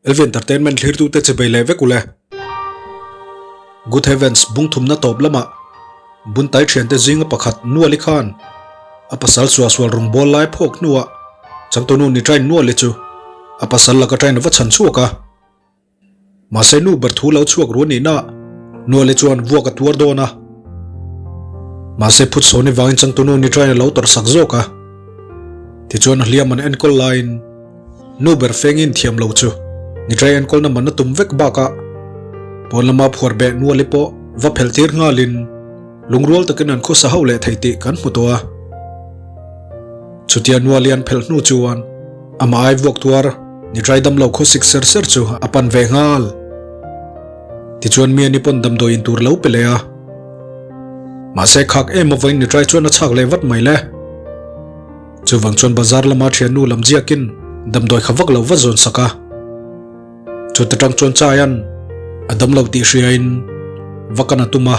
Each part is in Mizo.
LV Entertainment thlirtute chibei leh vek ule. Good Heavens bung thumna tawp lamah Buntai thiante zinga pakhat Nuali khan a pasal suahsual rawngbâwl lai phawk hnuah changtunu ni train Nuali chu a pasal laka train a va chhan chhuak a. Mahse nu ber thu lo chhuak ru nihna Nuali chuan vuak a tuar dawn a. Mahse phut sawni vangin changtunu ni train a lo tawrh sak zawk a. Tichuan a hliam an enkawl laiin Nu ber fengin thiam lo chu Nitrai enkawlna man a tum vek bakah pawn lama phuar beh Nuali pawh va phelh tir nghalin lungrual takin an khusa ho leh thei tih kan hmu tawh a. Chutia Nuali an phelh hnu chuan amah ai vuak tuar Nitrai damlo khawsik ser ser chu a pan ve nghal. Tichuan Miani pawn damdawi in tur lo pe leh a. Mahse khak em avain Nitrai chuan a chhak leh vat mai le. Chuvang chuan bazar lama thiannu lam ziakin damdawi kha vak lo va zawn sak a. Chuta tang chuan Chaian a dam lo tih hriain va kan a tum a.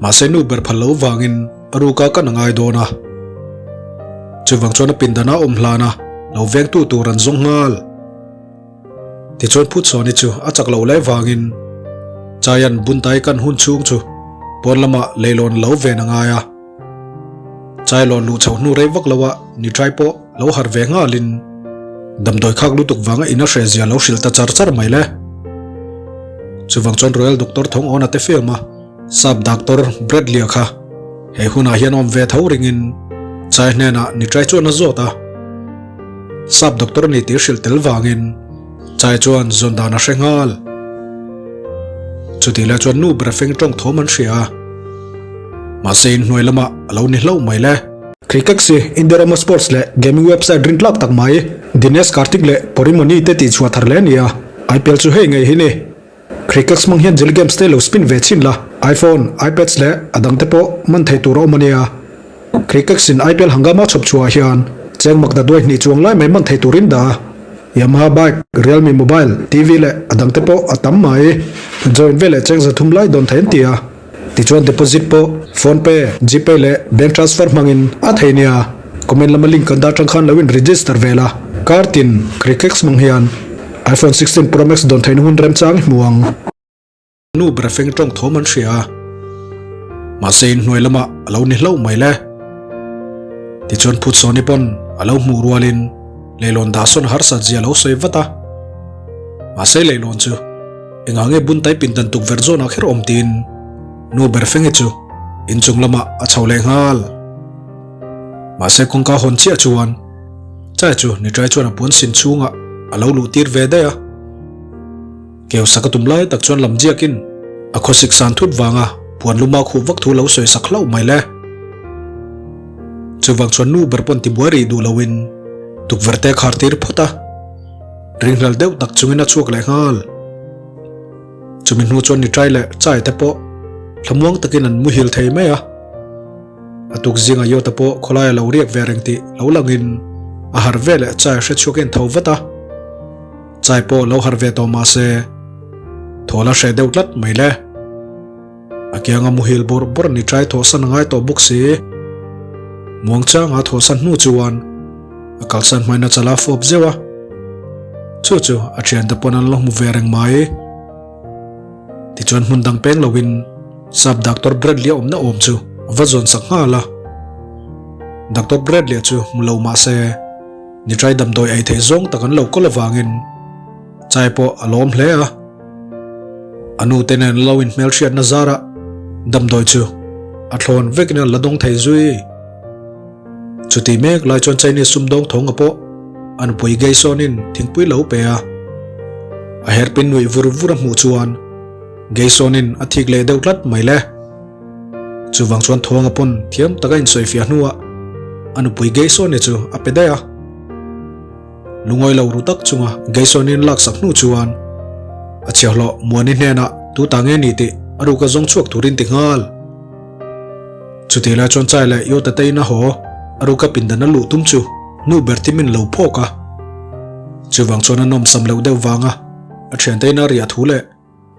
Mahse nu ber phal lo vangin a ruka kan a ngai dawn a. Chuvang chuan a pindana awm hlan a lo vengtu tur an zawng nghal. Tichuan Phutchhawni chu a chak loh lai vangin Chaian buntai kan hun chhung chu pawn lamah leilawn lo ven a ngai a. Chailawn luh chhoh hnu rei vak loah Nitrai pawh lo harh ve nghalin damdawi khak lutuk vanga in a hreh zia lo hrilh ta char char mai le. Chuvang chuan Royal Doctor Thawng Awna te film a Sap Doctor Bradley-a kha he hunah hian awm ve tho ringin Chai hnenah Nitrai chuan a zawt a. Sap Doctor ni tih hrilh tel vangin Chai chuan zawn dan a hre nghal. Chutih lai chuan nu ber feng tawng thawm an hria a. Mahse in hnuai lamah a lo ni hlauh mai le. Crickex hi India rama sports leh gaming website rintlak tak mai Dinesh Karthik leh Porimoni te tihchhuah thar hle a ni a, IPL chu hei ngei hi ni. Crickex hmang hian jelly games te lo spin ve chhin la, iPhone, iPads leh a dang te pawh man thei tur a awm a nia. Crickex in IPL hangama chhawp chhuah hian cheng mak daduai hnih chuang lai mai man thei turin dah a. Yamaha bike, Realme mobile, TV leh a dang te pawh a tam mai. Join veleh cheng 300 lai dawn thei an ti a. Tichuan deposit pawh phone pay, gpay leh bank transfer hmangin a thei nia. Comment lama link kan dah tang khan lo in register ve la. Kar tin Crickex hmang hian iPhone 16 Pro Max dawn theihna hun remchang i hmu ang. Nu ber feng tawng thawm an hria a, mahse in hnuai lamah a lo ni hlauh mai le. Tichuan Phutsawni pawn a lo hmuh rualin leilawn dah sawn harsat zia a lo sawi vat a. Mahse leilawn chu engah nge bun tai pindan tukverh zawnah kher awm tiin nu ber fenge chu inchung lamah a chho leh nghal. Mahse kawngka hawn chiah chuan Chai chu Nitrai chuan a puan sin chhungah a lo luh tir ve daih a. Keu sak a tum lai tak chuan lam ziakin a khawsik san thut vanga puan luma khuh vak thu lo sawi sak hlauh mai le. Chuvang chuan nu ber pawn tibuai rih duh loin tukverh te khar tir phawt a, ringhlel deuh tak chungin a chhuak leh nghal. Chumi hnu chuan Nitrai leh Chai te pawh thlamuang takin an muhil thei mai a. A tuk zinga Yota pawh khawlai a lo riak ve reng tih lo langin a harh ve leh Chai hre chhuakin tho vat a. Chai pawh lo harh ve tawh mah se, thaw la hreh deuh tlat mai le. A kianga muhil bawrh bawrh ni trai thawhsan a ngai tawh bawk si. Muangchanga thawhsan hnu chuan a kalsan hmain a chala fawp zeuh a. Chu chu a thiante pawn an lo hmu ve reng mai. Tichuan hmun dang peng loin Sap Doctor Bradley a awmna awm chu a va zawn sak nghal a. Doctor Bradley chu hmu lo mah se, Nitrai damdawi ei theih zawng tak an lo kawl avangin Chai pawh a lawm hle a. A nu te nen lo inhmelhriatna zarah damdawi chu a thlawn vekin a la dawng thei zui. Chuti mek lai chuan Chinese sumdawng thawnga pawh a nupui Geisawnin thingpui lo pe a. A herpin nuih vur vur a hmuh chuan Geisawnin a thik leh deuh tlat mai le. Chuvang chuan Thawnga pawn thiam taka insawifiah hnuah a nupui Geisawni chu a pe daih a. Lungawi lo ru tak chunga Geisawnin laksak hnu chuan a chhiahhlawh Muani hnenah tu ta nge ni tih a ruka zawng chhuak turin ti nghal. Chutih lai chuan Chai leh Yotatei-in a haw a ruka pindan a luh tum chu nu ber timin lo phawk a. Chuvang chuan a nawmsam loh deuh vanga a thiantein a riah thu leh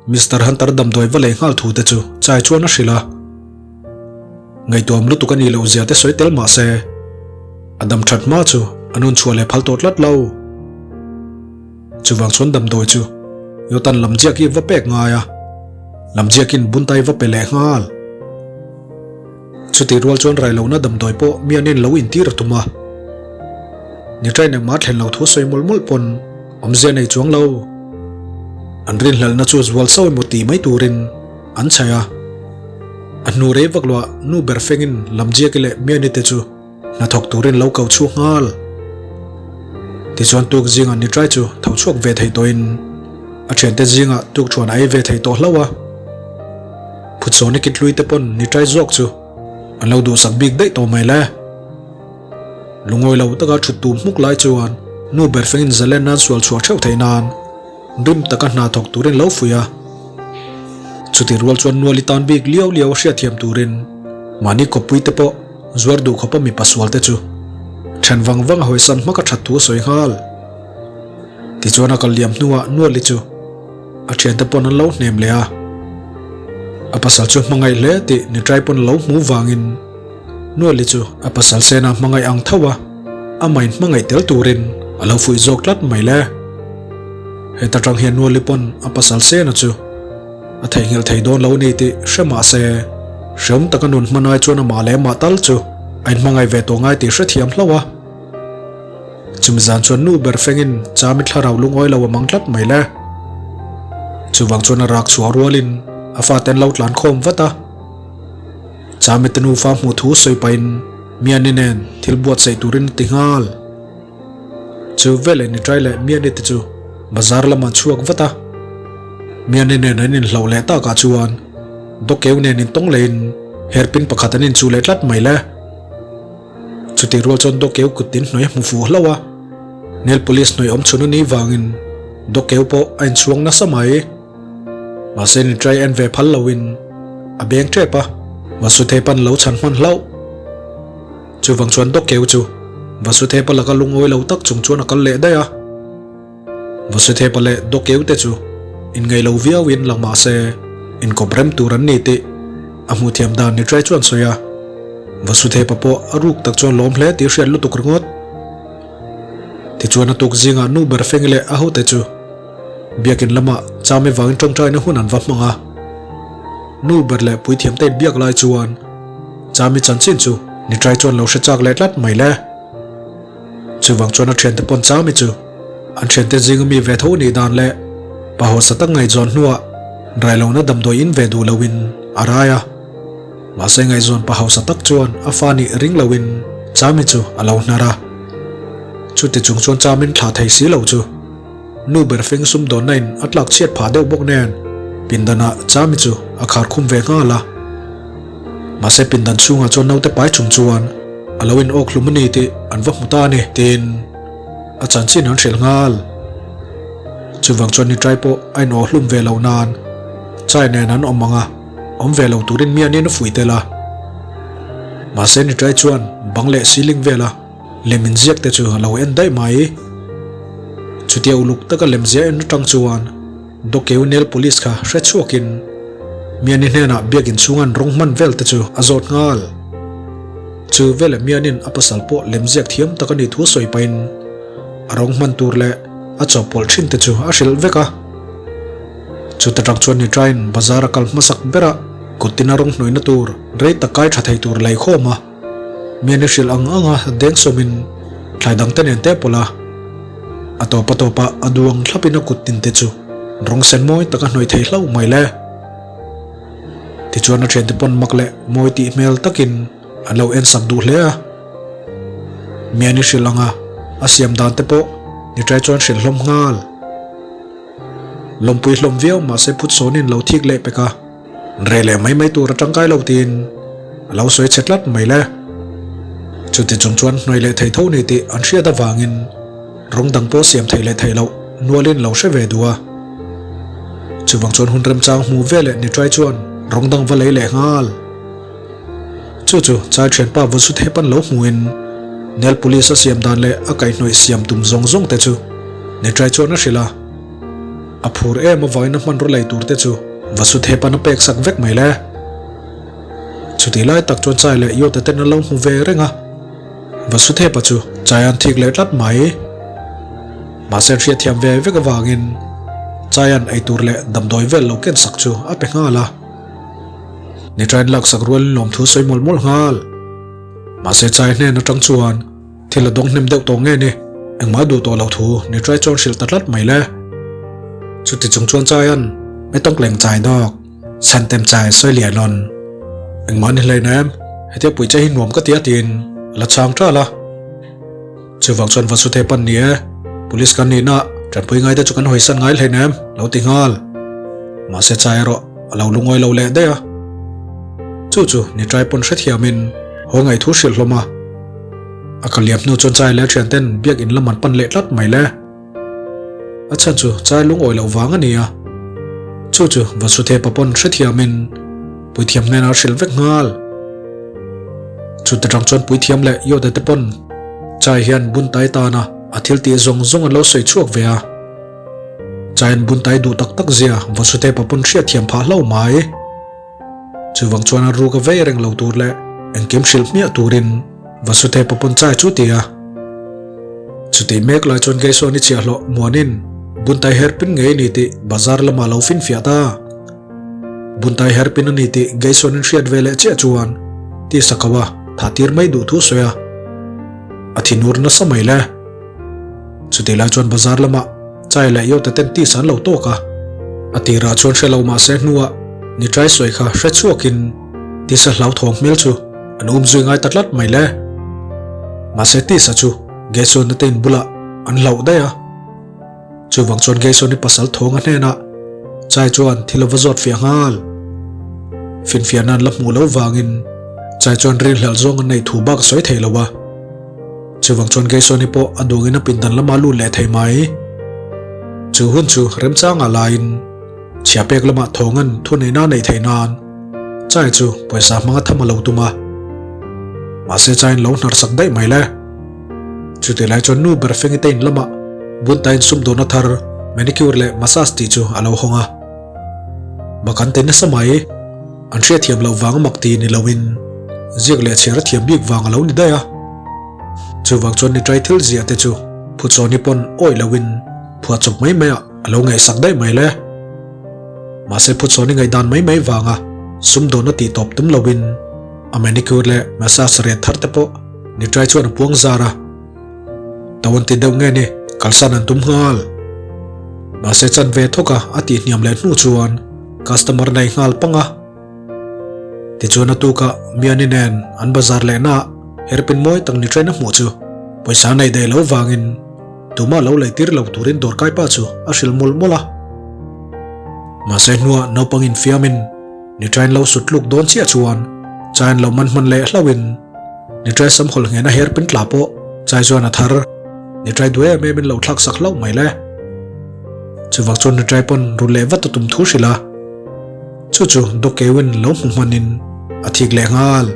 Mister Hunter damdawi va lei nghal thu te chu Chai chuan a hrilh a. Ngaihtuam lutuk a nih loh zia te sawi tel mah se, a dam that hma chu a nun chhuah leh phal tawh tlat lo. Chuvang chuan damdawi chu Yotan lamziak hi va pek ngai a, lamziakin buntai va pe leh nghal. Chutih rual chuan railohna damdawi pawh mi an en lo intir a tum a. Nitrain engmah thlen lo thu sawi mawlh mawlh pawn awmzia nei chuang lo. An rinhlelhna chu zual sauh emaw ti mai turin an chhaih a. A hnu rei vak luah nu ber fengin lamziaki leh miani te chu Hnathawk turin lo ko chhuak nghal. Tichuan tuk zingah Nitrai chu tho chhuak ve thei tawhin a thiante zingah tuk thuan a ei ve thei tawh hlauh a. Phutsawni kit hlui te pawn Nitrai zawk chu an lo duhsak bik daih tawh mai le. Lungawi lo taka thut tum hmuk lai chuan nu ber fengin zalen nan sual chhuah theuh theih nan rim taka hna thawk turin lo fuih a. Chutih rual chuan nuali tan bik liau liau a hriatthiam turin mahni kawppui te pawh Zuar duh khawpa mipa sual te chu then vang vang a hawisan hmak a that thu a sawi nghal. Tichuan a kal liam hnuah Nuali chu a thiante pawn an lo hnem leh a. A pasal chu hmangaih hle tih Nitrai pawn a lo hmu vangin Nuali chu a pasal sena hmangaih ang tho a, amahin hmangaih tel turin a lo fuih zawk tlat mai le. Heta tang hian Nuali pawn a pasal sena chu A theihnghilh thei dawn lo a ni tih hre mah se, hreawm taka nun hman ai chuan amah leh amah tal chu a inhmangaih ve tawh ngai tih hrethiam hlauh a. Chumi zan chuan nu ber fengin Chami thlarau lungawi lo a mang tlat mai le. Chuvang chuan a rak chhuah rualin a fate an lo tlan khawm vat a. Chami te nufa hmuh thu sawi pahin Miani nen thil buatsaih turin a ti nghal. Chu veleh Nitrai leh Miani te chu bazar lamah an chhuak vat a. Miani nen an inhloh leh takah chuan Dawkeu nen intawng lehin hairpin pakhat an inchuh leh tlat mai le. Chutih rual chuan Dawkeu kut tin hnuai a hmu fuh hlauh a, nail polish hnuai awm chhun a nih vangin Dawkeu pawh a inchhuang nasa mai. Mahse Nitrai en ve phal loin a beng tep a, Vasuthepan lo chhan hman hlauh. Chuvang chuan Dawkeu chu Vasuthepa laka lungawi lo tak chung chuan a kal leh daih a. Vasuthepa leh Dawkeu te chu inngaih lo viauin lang mah se inkawp rem tur an ni tih a hmuh thiam dan Nitrai chuan sawi a. Vasuthepa pawh a ruk tak chuan lawm hle tih hriat lutuk ringawt. Tichuan a tuk zingah nu ber Fengi leh a hote chu Biakin lamah Chami vangin tawngtaina hun an va hmang a. Nu ber leh puithiamte inbiak lai chuan Chami chanchin chu Nitrai chuan lo hre chak leh tlat mai le. Chuvang chuan a thiante pawn Chami chu an thiante zinga mi ve tho nih dan leh pa hausa tak ngaihzawn hnuah railohna damdawi in ve duh loin a rai a. Mahse ngaihzawn pa hausa tak chuan a fa nih ring loin Chami chu a lo hnar a. Chuti chung chuan Chamin thlah thei si lo chu Nu ber feng sumdawnna in a tlak chhiat phah deuh bawk nen pindanah Chami chu a khar khum ve nghal a. Mahse pindan chhungah chuan naute pai chung chuan a lo in awk hlum a ni tih an va hmu ta a ni tiin a chanchin an hrilh nghal. Chuvang chuan Nitrai pawh a in awh hlum ve loh nan Chai nen an awm ang a, awm ve lo turin mianin a fuih tel a. Mahse Nitrai chuan bang leh ceiling vela Lem inziak te chu a lo en daih mai. Chutia uluk taka lemzia en atang chuan Dawkeu nail polish kha hre chhuakin Miani hnenah biakin chhunga an rawng hman vel te chu a zawt nghal. Chu veleh Mianin a pasal pawh lemziak thiam tak a nih thu sawi pahin a rawng hman tur leh a chawhpawlh thin te chu a hrilh vek a. Chuta tang chuan Nitrain bazar a kal hmasak berah kuttin a rawng hnawihna tur rei tak kai tha thei tur lei khawm a. Mian i hrilh ang ang a deng sawmin thlai dangte nen te pawlh a, a tawp a tawpah a duang thlapin a kut tin te chu rawng sen mawi tak a hnawih thei hlauh mai le. Tichuan a thiante pawn mak leh mawi tih hmel takin an lo en sak duh hle a. Mian i hrilh ang a, a siam dan te pawh Nitrai chuan hrilh hlawm nghal. Lawmpui hlawm viau mahse phut sawnin lo thik leh pek a. Reh leh mai mai tur a tangkai lo tiin a lo sawi chhe tlat mai le. Chuti chung chuan hnuai leh thei tho ni tih an hriat avangin rawng dang pawh siam theih leh theih loh nualin lo hre ve duh a. Chuvang chuan hun remchang hmu ve leh Nitrai chuan rawng dang va lei leh nghal. Chu chu Chai thianpa Vasuthepan lo hmuhin Nail Police a siam dan leh a kaihhnawih siam tum zawng zawng te chu Nitrai chuan a hrilh a. A phur em avangin a hmanraw lei tur te chu Vasuthepan a pek sak vek mai le. Chutih lai tak chuan Chai leh Yawta ten an lo hmu ve reng a, Vasuthepa chu Chai an thik leh tlat mai. Mahse an hriatthiam ve vek avangin Chaia'n eitur leh damdawi vel lo ken sak chu a pe nghal a. Nitrain laksak rualin lawmthu sawi mawlh mawlh nghal. Mahse Chai hnen atang chuan thil a dawng hnem deuh tawh nge ni, engmah duh tawh lo thu Nitrai chuan hrilh ta tlat mai le. Chuti chung chuan Chaia'n Metawngkleng chai dawk, Chhantem chai sawi lian lawn. Engmah ni hlein em, hetia pui che hi nuam ka ti a tiin a la chhang ṭal a. Chuvang chuan Vasudhe pan ni e, Police kan nihna tanpui ngai te chu kan hawisan ngai hlein em, lo ti nghal. Mahse chai erawh a lo lungawi lo leh daih a. Chu chu Nitrai pawn hrethiamin haw ngaih thu hrilh hlawm a. A ka liam hnu chuan chai leh a thianten biak in lam an pan leh tlat mai le. A chhan chu chai lungawi loh vang a ni a. Chu chu Vasudhe pa pawn hrethiamin puithiam hnenah a hrilh vek nghal. Chute tang chuan puithiam leh Yoda te pawn Chai hian Buntai tana a thil tih zawng zawng an lo sawi chhuak ve a. Chaiin Buntai duh tak tak zia Vasudepa pawn hriatthiam phah hlo mai. Chuvang chuan a ruk a vei reng lo tur leh engkim hrilh hmiah turin Vasudepa pawn Chai chu ti a. Chutih mek lai chuan Gaysawn i chhiahhlawh muanin Buntai herpin ngei a ni tih bazar lamah lo finfiah ta. Buntai herpin a ni tih Gayson-in hriat ve leh chiah chuan tisa ko a thah tir mai duh thu sawi a, a thinur nasa mai le. Chutih lai chuan bazar lamah Chai leh Yote ten tisa an lo tawk a, a tirah chuan hre lo mah se hnuah Nitrai sawi kha hre chhuakin tisa hlauthawng hmel chu an um zui ngai ta tlat mai le. Mahse tisa chu Gayson-a te in bulah an hlauh daih a. Chuvang chuan Gayson-i pasal thawnga hnenah Chai chuan thil a va zawt fiah nghal. Finfiahna an la hmuh loh vangin Chai chuan rinhlelh zawng an neih thu bak a sawi thei lo a. Chuvang chuan Gayson-i pawh a duangin a pindan lamah a lut leh thei mai. Chu hun chu remchangah laiin chhia pek lamah thawnga'n thuneihna a neih theih nan Chai chu pawisa hmanga tham a lo tum a. Mahse Chaiin lo hnarsak daih mai le. Chutih lai chuan nu ber Fengi te in lamah Bunta in sumdawnna thar manicure leh massage tih chu a lo hawng a. Mak an ti nasa mai. An hriatthiam loh vang a mak ti ni loin ziak leh chhiar a thiam bik vang a lo ni daih a. Chuvang chuan nitrai thil ziah te chu Phuchawni pawn awih loin phuahchawp mai mai ah a lo ngaihsak daih mai le. Mahse Phuchawni ngaihdan mai mai vanga sumdawnna tih tawp tum loin a manicure leh massage riat thar te pawh Nitrai chuan a puang zar a, To an ti deuh nge ni, kalsan an tum nghal. Mahse chan ve thawk a, a tih hniam leh hnu chuan customer nei nghal pang a. Tichuan a tuk a, Miani nen an bazar leh na ah herpin mawi tak Nitrain a hmuh chu pawisa nei daih lo vangin tumah lo lei tir lo turin dawrkai pa chu a hrilh mawlh mawlh a. Mahse hnuah naupang infiamin Nitrain lo sut tluk dawn chiah chuan Chain lo man hman leh hlauhin Nitrai sam hawlh nghena her pin tla pawh Chai chuan a thar. Nitrai duh em em in lo thlak sak hlauh mai le. Chuvang chuan Nitrai pawn rul leh vat a tum thu hrilh a. Chu chu Dawkeuin lo hmu hmanin a thik leh nghal.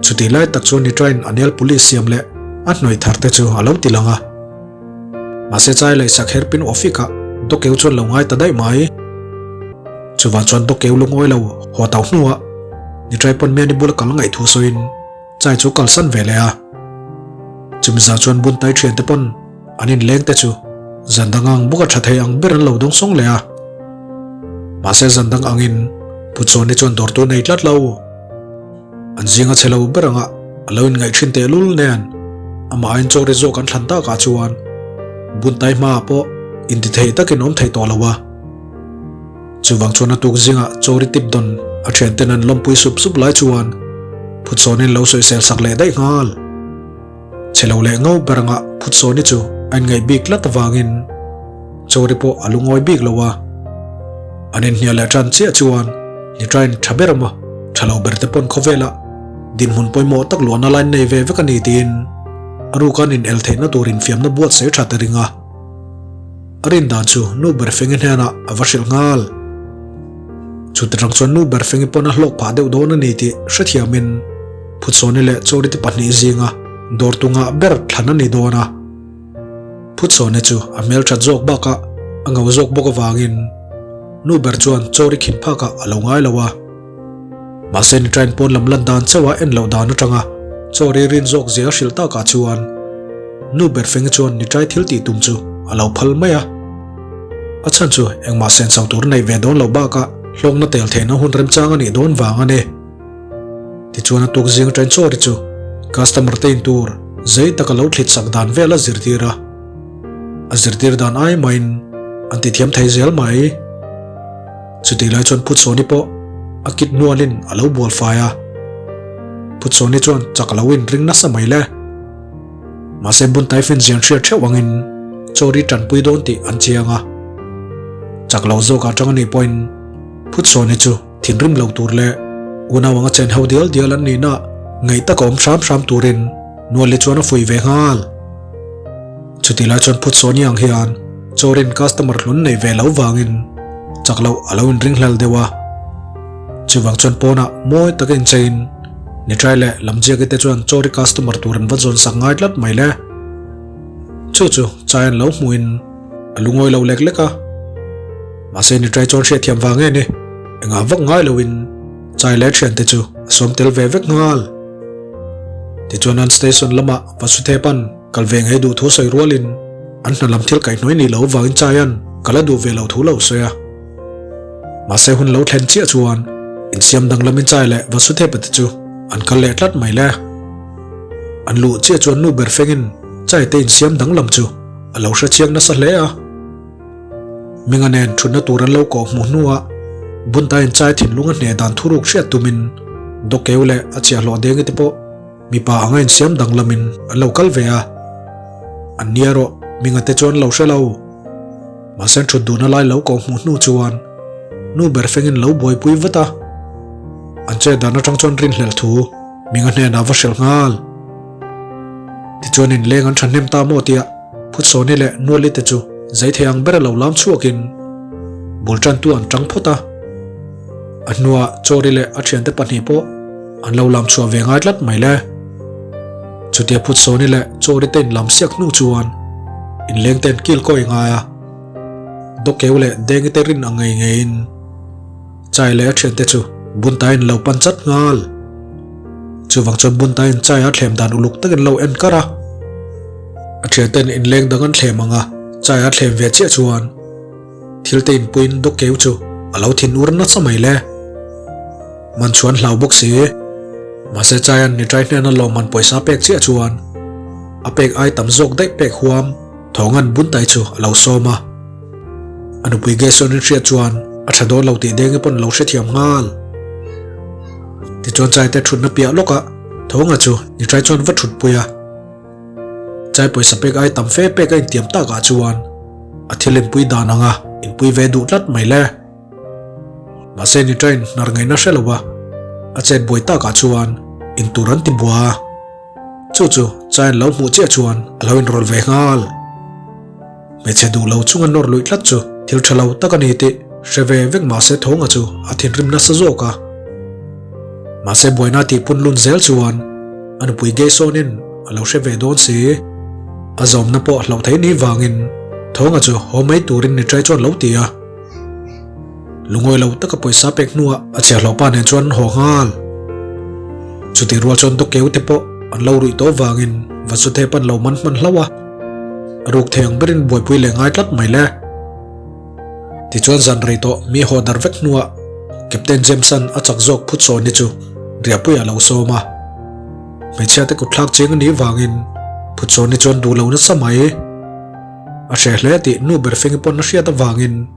Chutih lai tak chuan Nitrain a nail polish siam leh a hnawih thar te chu a lo ti lang a. Mahse chai leh sak her pin awfik ah Dawkeu chuan lo ngai ta daih mai. Chuvang chuan Dawkeu lungawi lo haw tau hnuah Nitrai pawn Miani bula kal ngaih thu sawiin chai chu kalsan ve leh a. Chumi zah chuan Buntai thiante pawn an inleng te chu zan dang ang bawka tha thei ang ber an lo dawng sawng leh a. Mahse zan dang angin Pu Chawni chuan dawrtu nei tlat lo. An zinga chhe lo ber anga a lo inngaih thin tehlul nen amah aiin chaw ri zawk an thlan takah chuan Buntai hmaah pawh intithei takin awm thei tawh lo a. Chuvang chuan a tuk zingah chaw ri tip dawn a thianten an lawmpui sup sup lai chuan Phutsawnin lo sawisel sak leh daih nghal. Chhe lo leh ngo ber anga Phutsawni chu a inngaih bik tlat avangin chaw ri pawh a lungawi bik lo a. An inhnial leh tan chiah chuan Nitrain tha ber emaw tha lo ber te pawn khawvelah dinhmun pawimawh tak luahna lain nei ve vek a ni tiin a rukan inel theihna tur infiamna buatsaih tha ta ring a. A rin dan chu nu ber Fengi hnenah a va hrilh nghal. Chute tang chuan nu ber Fengi pawn a hlawk phah deuh dawn a ni tih hrethiamin Phutsawni leh Chawrite pahnih zinga dawrtu ngah ber thlan a ni dawn a. Phutsawni chu a hmelthat zawk bakah a ngo zawk bawk avangin nu ber chuan Chawri khin phakah a lo ngai lo a. Mahse ni train pawn lam lan dan chauha en loh dan atanga Chawri rin zawk zia a hrilh takah chuan. Nu ber fengi chuan nitrai thil tih tum chu a lo phal mai a. A chhan chu engmah senso tur neih ve dawn loh bakah hlawkna tel theihna hun remchang a nih dawn vang a ni. Tichuan a tuk zing aṭain chaw ri chu customer te in tur zei tak a lo thlit sak dan vel a zirtir a. A zirtir dan ai mahin an ti thiam thei zel mai. Chutih lai chuan Phutsawni pawh a kit nualin a lo bual fai a. Phutsawni chuan chak lo in ring nasa mai le. Mahse Buntai finzian hriat theuh angin chaw ri tanpui dawn tih an chiang a. Chak lo zawk ah tang anih pawhin Phutsawni chu thinrim lo tur leh unau anga chen ho dial dial an nihna ngaih taka awm hram hram turin Nuali chuan a fuih ve nghal. Chutih lai chuan Phutsawni ang hian chawrin customer hlun nei ve lo vangin chak loh a lo inringhlel deuh a. Chuvang chuan pawnah mawi taka incheiin Nitrai leh Lamziaki te chuan chawri customer tur an va zawn sak ngai tlat mai le. Chu chu chai an lo hmuhin a lungawi lo lek lek a. Mahse Nitrai chuan hriatthiam vang nge ni, engah vak ngai loin chai leh thiante chu a sawm tel ve vek nghal. Tichuan an station lamah Vasuthepan kal ve ngei duh thu sawi rualin an hna lam thil kaihhnuai nih loh avangin chaian kal a duh ve lo thu lo sawi a. Mahse hun lo thlen chiah chuan insiam danglamin chai leh Vasuthepa te chu an kal leh tlat mai le. An luh chiah chuan nu ber fengin chai te insiam danglam chu a lo hre chiang nasa hle a. Minga nen thutna tur an lo kawh hmuh hnuah Bunta inchai thinlung a hneh dan thuruk hriat tumin Dawkeu leh a chhiahhlawh dengi te pawh mipa anga insiam danglamin an lo kal ve a. An nia erawh Minga te chuan lo hre lo. Mahse an thut duhna lai lo kawh hmuh hnu chuan nu ber fengin lo buaipui vat a. An chet dan atang chuan rinhlelh thu Minga hnenah va hrilh nghal. Tichuan inleng an thahnem ta maw tia Phutsawni leh Nuali te chu zai thei ang ber a lo lam chhuakin bul tantu an tang phawt a. A hnuah Chawri leh a thiante pahnih pawh an lo lam chhuah ve ngai tlat mai le. Chutia Phutsawni leh Chawri te inlam siak hnu chuan inleng te an kil kawi ngai a. Dawkeu leh Dengi te rin ang ngei ngeiin Chai leh a thiante chu Buntain lo pan chat nghal. Chuvang chuan Buntain Chai a thlem dan uluk takin lo en kar a. A thianten inleng dang an thlem ang a, Chai a thlem ve chiah chuan thil te inpuiin Dawkeu chu a lo thin ur nasa mai le. Man chuan hlau bawk si. Mahse Chaian nitrai hnena lawmman pawisa pek chiah chuan a pek ai tam zawk daih pek huam Thawngan Buntai chu a lo sawm a. A nupui Geson in hriat chuan a tha dawn lo tih deng pawn lo hrethiam nghal. Tichuan Chai te thutna piah lawkah Thawnga chu nitrai chuan va thutpui a. Chai pawisa pek ai tam fe pek a intiam takah chuan a thil inpui dan anga inpui ve duh tlat mai le. Mahse nitrai in hnar ngaihna hre lo a, a chet buai takah chuan intur an ti bua a. Chu chu Chai an lo hmuh chiah chuan a lo inrawlh ve nghal. Hmeichhe duh lo chunga nawr luih tlat chu thil tha lo tak a ni tih hre ve vek mahse Thawnga chu a thinrim nasa zawk a. Mahse buaina tih pun lun zel chuan a nupui Geisawnin a lo hre ve dawn si. A zawmna pawh hlauh thei ni vangin Thawnga chu haw mai turin ni trai chuan lo ti a. Lungawi lo taka pawisa pek hnuah a chhiahhlawh pa nen chuan an haw nghal. Chutih rual chuan Dawkeu te pawh an lo ruih tawh vangin Vasuthep an lo man hman hlauh a, a ruk thei ang berin buaipui leh ngai tlat mai le. Tichuan zan rei tawh mi haw dar vek hnuah Captain James-a'n a chak zawk phut sawn hi chu riahpuiah a lo sawm a. Hmeichhia te kutthlak cheng a nih vangin phut sawn hi chuan duh lo nasa mai. A hreh hle tih nu ber fengi pawn a hriat avangin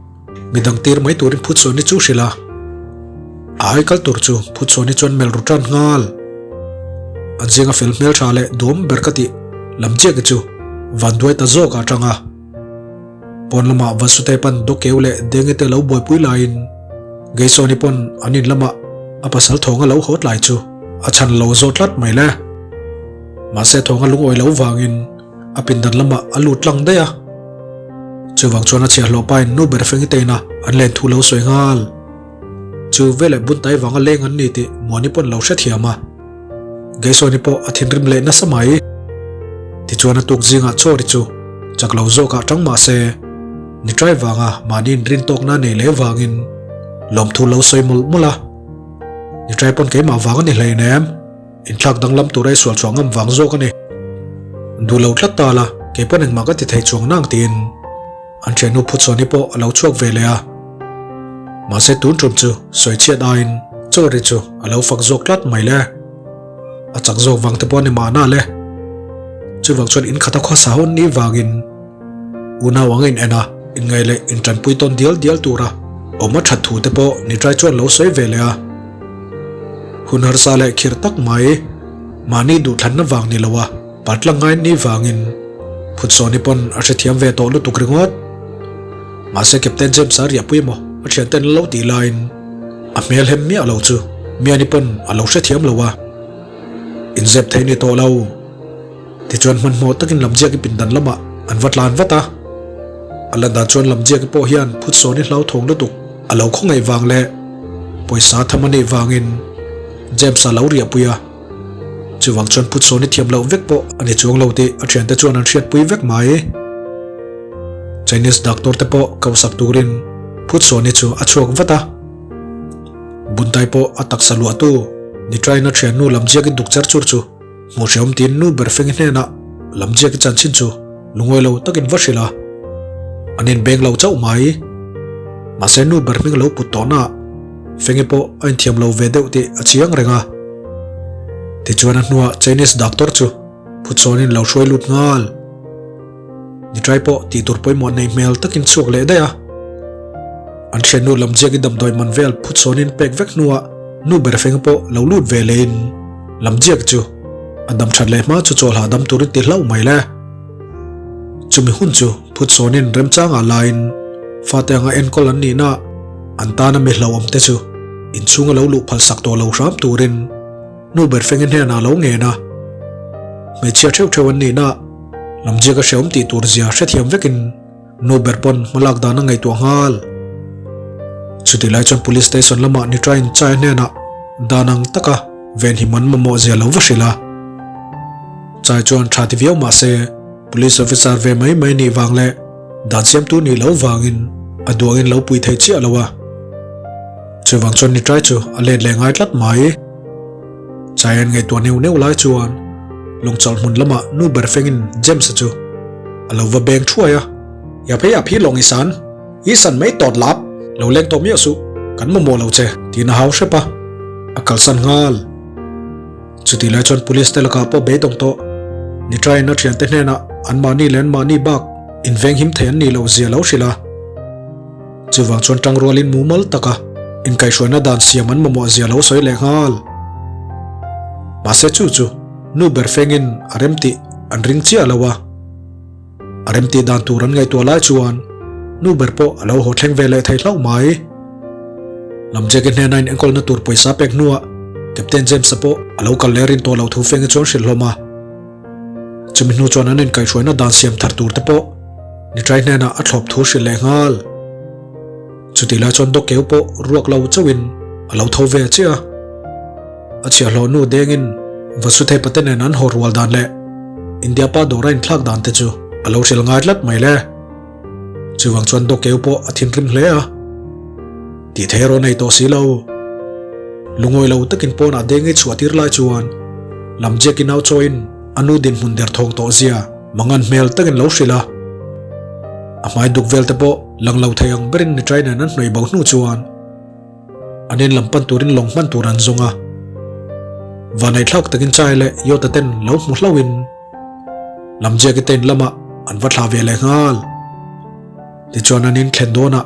Midang tir mai turin Phutsawni chu hrilh a, a ai kal tur chu Phutsawni chuan melh ru tan nghal. An zinga fel hmeltha leh duam ber ka tih lam chiah chu vanduai ta zawk a tang a. Pawn lamah Vasute pan Dawkeu leh Denge te lo buaipui laiin Geisawni pawn an in lamah a pasal thawnga lo haw tlai chu a chhan lo zawt tlat mai le. Mahse thawnga lungawi lo vangin A pindan lamah a lut tlang daih a. Chuvang chuan a chhiahhlawh pain nu ber fengi teina an len thu lo sawi nghal. Chu veleh buntai vanga leng an ni tih Muani pawn lo hrethiam a. Geisawni pawh a thinrim leh nasa mai. Tichuan a tuk zingah Chawri chu chak lo zawkah tang mah se, nitrai vanga mahni inrin tawkna nei leh vangin lawmthu lo sawi mawlh mawlh a. Nitrai pawn keimah vang a ni hleinem. Inthlak danglam tura i sual chhuah ngam vang zawk a ni. Duh lo tlat ta la, kei pawn engmah ka ti thei chuang nang tiin an thiannu Phuchawni pawh a lo chhuak ve leh a. Mahse tun tum chu sawi chhiat aiin Chawri chu a lo fak zawk tlat mai le. A chak zawk vang te pawh a ni mahna le. Chuvang chuan in khat a khawsa hawn ni vangin unau ang a in en a, inngaih leh intanpui tawn dial dial tura awm a that thu te pawh Nitrai chuan lo sawi ve leh a. Hun harsa leh khirh tak mai. Mahni duhthlanna vang ni lo a, paltlang ngai ni vangin Phutsawni pawn a hrethiam ve tawh lutuk ringawt. Mahse Captain James-a riahpui emaw a thianten la lo tih laiin a hmel hem miah lo chu Miani pawn a lo hrethiam lo a, inzep thei ni tawh lo. Tichuan hmanhmawh takin Lamziaki pindan lamah an va tlan vat a. A lan dan chuan Lamziaki pawh hian Phutsawni hlauthawng lutuk a lo khawngaih vang leh pawisa tham a neih vangin James-a lo riahpui a. Chuvang chuan Phutsawni thiam loh vek pawh a ni chuang lo tih a thiante chuan an hriatpui vek mai. Chinese doctor te pawh kosak turin Phutsawni chu a chhuak vat a. Buntai pawh a taksa luahtu Nitraina thiannu Lamziaki duk char chur chu Hmuh hreawm tiin nu ber feng hnenah Lamziaki chanchin chu lungawi lo takin va hrilh a. An inbeng lo chauh mai. Mahse nu ber hming lo put tawhnaah Fengi pawh a inthiam lo ve deuh tih a chiang reng a. Tichuan a hnuah Chinese doctor chu Phutsawnin lo hruai lut nghal. Nitrai pawh tih tur pawimawh nei hmel takin chhuak leh daih a. An thiannu Lamziaki damdawi man vel Phutsawnin pek vek hnuah nu ber Fengi pawh lo lut ve lehin Lamziaki chu a dam that leh hma chu chawl hahdam turin ti hlauh mai le. Chumi hun chu Phutsawnin remchangah laiin fate anga enkawl an nihna an tana mi hlauhawm te chu inchhunga lo luh phalsak tawh lo hram turin nu ber fengi hnenah a lo ngen a. Hmeichhia theuh theuh an nihna Lamziaka hrehawm tih tur zia hrethiam vekin Nu ber pawn hmalak dan a ngaihtuah nghal. Chutih lai chuan Police Station lamah Nitrain Chai hnenah dan ang taka venhim an mamawh zia lo va hrilh a. Chai chuan tha ti viau mah se Police Officer ve mai mai nih vang leh dan siamtu nih loh vangin a duangin lo pui thei chiah lo a. Chuvang chuan Nitrai chu a let leh ngai tlat mai. Chai an ngaihtuah neuh neuh lai chuan lawngchawlh hmun lamah nu ber fengin James-a chu a lo va beng thuai a. Ya phei a phi lawng i san, i san mai tawt lap, lo leng tawh miah suh, kan mamawh lo che, tiin a hau hrep a, a kalsan nghal. Chutih lai chuan police te lakah pawh beidawng tawh Nitrain a thiante hnenah anmahni leh anmahni bak invenghim thei an nih loh zia lo hrilh a. Chuvang chuan tangrualin mumal taka inkaihhruaina dan siam an mamawh zia lo sawi leh nghal. Mahse chu chu nu ber fengin a remtih an ring chiah lo a. A remtih dan tur an ngaihtuah lai chuan nu ber pawh a lo haw thleng ve leh thei hlauh mai. Lamjeke hnena in enkawlna tur pawisa pek hnuah Captain James-a pawh a lo kal leh rin tawh loh thu fengi chuan hrilh hlawm a. Chumi hnu chuan an inkaihhruaina dan siam thar tur te pawh Nitrai hnenah a thlawp thu hrilh leh nghal. Chutih lai chuan Dawkeu pawh ruak lo chauhin a lo tho ve chiah a. A chhiahhlawh nu dengin Vasuthei pate nen an haw rual dan leh India pa dawra inthlak dan te chu a lo hrilh ngai tlat mai le. Chuvang chuan Dawkeu pawh a thinrim hle a. Tih thei erawh nei tawh si lo. Lungawi lo takin pawnah dengei chhuah tir lai chuan Lamjiaki nau chawiin a nu dinhmun der thawng tawh zia mangan hmel takin lo hrilh a. A hmai duk vel te pawh lang lo thei ang berin nitrai nen an hnawih bo hnu chuan an in lam pan turin lawng hman tur an zawng a. Vaneihthlak takin Chai leh Yota ten lo hmu hlauhin Lamjiaki te in lamah an va thlah ve leh nghal. Tichuan an inthlen dawnah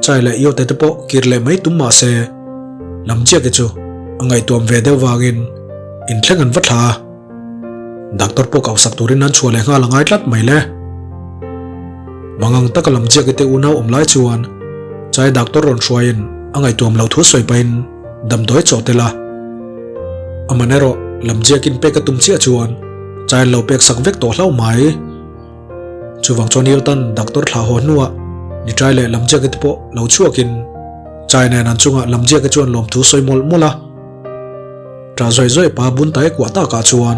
Chai leh Yote te pawh kir leh mai tum mah se, Lamchiaki chu a ngaihtuam ve deuh vangin inthleng an va thla a. Doctor pawh kausak turin an chhuah leh nghal a ngai tlat mai le. Mangang taka Lamchiaki te unau awm lai chuan Chai doctor rawn hruaiin a ngaihtuam loh thu sawi pahin damdawi chawh tel a. Aman erawh Lamchiakin pek a tum chiah chuan Chai an lo pek sak vek tawh hlauh mai. Chuvang chuan Yotan doctor thlah haw hnuah Nitrai leh Lamjiaki te pawh lo chhuakin Chai nen an chungah Lamjiaki chuan lawmthu sawi mawlh mawlh a. Ṭah zawih zawih pa Buntai kuah takah chuan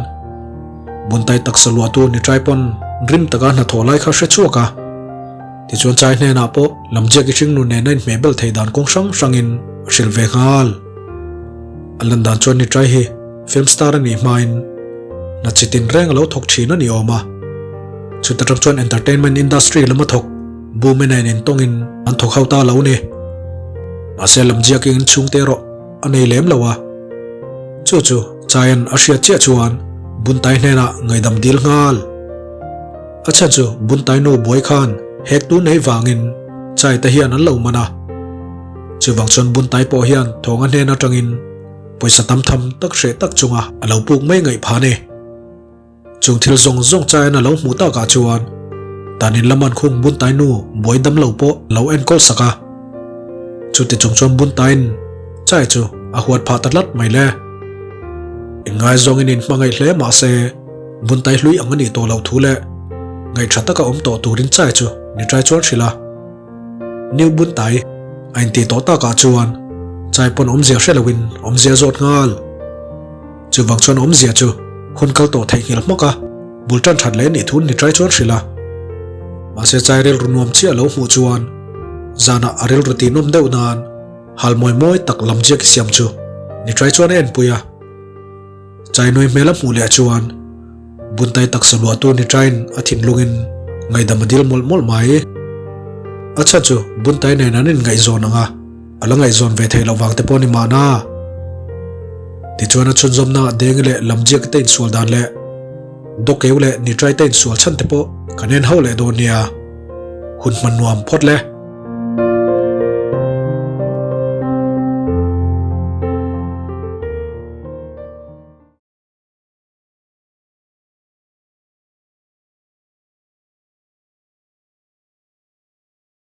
Buntai taksa luahtu Nitrai pawn rim taka hnathawh lai kha hre chhuak a. Tichuan Chai hnenah pawh Lamjiaki hringnu nena inhmeh bel thei dan kawng hrang hrangin a hrilh ve nghal. A lan dan chuan Nitrai hi film star a nih hmain hna chi tin reng a lo thawk thin a ni awm a. Chuta tang chuan entertainment industry lama thawk Boomy nen intawngin an thawk ho ta lo ni. Mahse lamziakin inchhungte erawh a nei lem lo a. Chu chu Chaian a hriat chiah chuan Buntai hnenah ngaihdam dil nghal. A chhan chu Buntai nu buai khan hek tu nei vangin Chai te hian an lo man a. Chuvang chuan Buntai pawh hian thawnga hnen atangin pawisa tam tham tak hreh tak chunga a lo puk mai ngaih phah a ni. Chung thil zawng zawng chaiin a lo hmuh takah chuan tanin laman khung Buntai nu buai dam lo pawh lo enkawl sak a. Chuti chung chuan Buntaiin chai chu a huat phah ta tlat mai le. Inngaizawngin inhmangaih hle mah se Buntai hlui ang a nih tawh loh thu leh ngaihṭha taka awm tawh turin chai chu ni ṭai chuan hrilh a. New Buntai a intih tawh takah chuan chai pawn awmzia hre loin awmzia zawt nghal. Chuvang chuan awmzia chu hun kal tawh theihnghilh hmawk a, bul tan that leh nih thu ni ṭai chuan hrilh a. Mahse chai rilru nuam chiah lo hmuh chuan zanah a rilru tinawm deuh nan hal mawi mawi tak lam ziak i siam chu ni ṭai chuan a enpui a. Chai nui hmel a hmuh leh chuan Buntai taksa luahtu ni ṭaiin a thinlungin ngaihdam a dil mawlh mawlh mai. A chhan chu Buntai nen an inngaihzawn ang a. A la ngaihzawn ve theih loh vang te pawh ni mahna. Tichuan a chhunzawmna Dengi leh Lamjiak te insual dan leh Dawkeu leh Nitrai te insual chhan te pawh kan en ho leh dawn nia. Hun hman nuam phawt le.